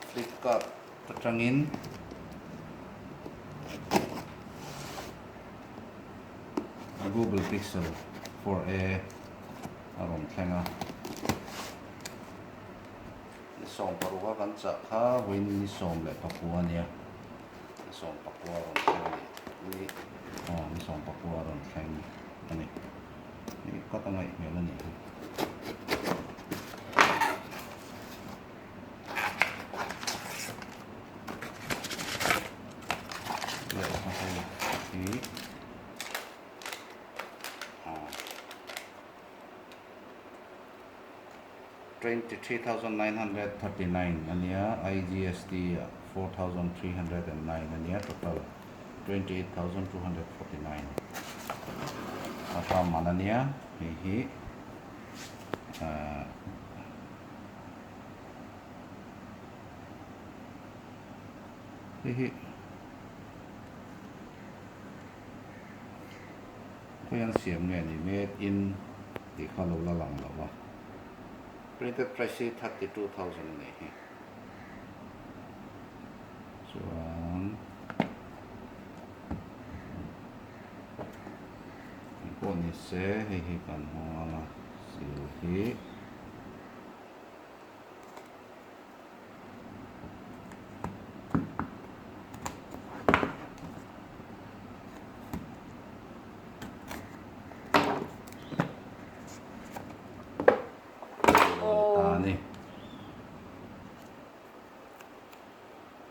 Flipkart atangin Google Pixel 4a a rawn thleng a. Ni 16 a kan chah kha vawiin ni 14 a nia. Ni 14 a rawn thleng a ni. Ni aw ni 14 a rawn thleng a ni. Ni ka ta ngaih hmel a nih hi. Lehkha hei hi aw 23,939 a nia, IGST ah 4,309 a nia, total 28,249 a hram man a nia, hei hi ahh hei hi khawi an siam nge ni made in tih kha lo la lang lo a printed price hi 32,000 a nih hi chuan engpawh ni se hei hi kan hmang ang a seal hi.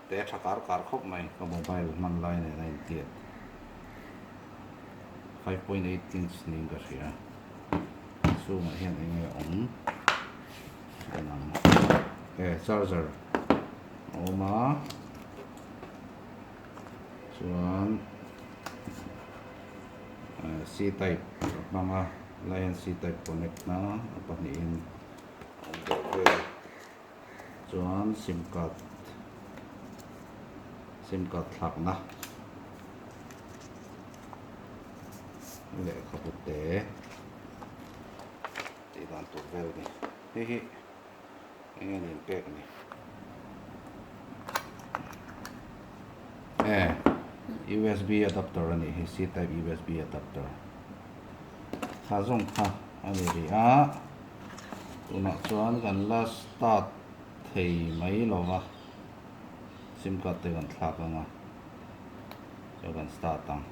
Te tha kar kar khawp mai ka mobile hman lai nen a intiat 5.8 inch niin ka hria chhungah hian eng nge awm en ang e charger a awm a chuan c type a hmang a lai hian c type connect na a pahnihin a awm ve ve a chuan sim card sim card thlakna lehkhabu te tih dan tur vel a ni hei hi eng nge nin pek a ni e usb adapter a nih hi c type usb adapter kha zawng kha a ni rih a tunah chuan kan la start thei mai lo va sim card te kan thlak ang a chuan kan start ang.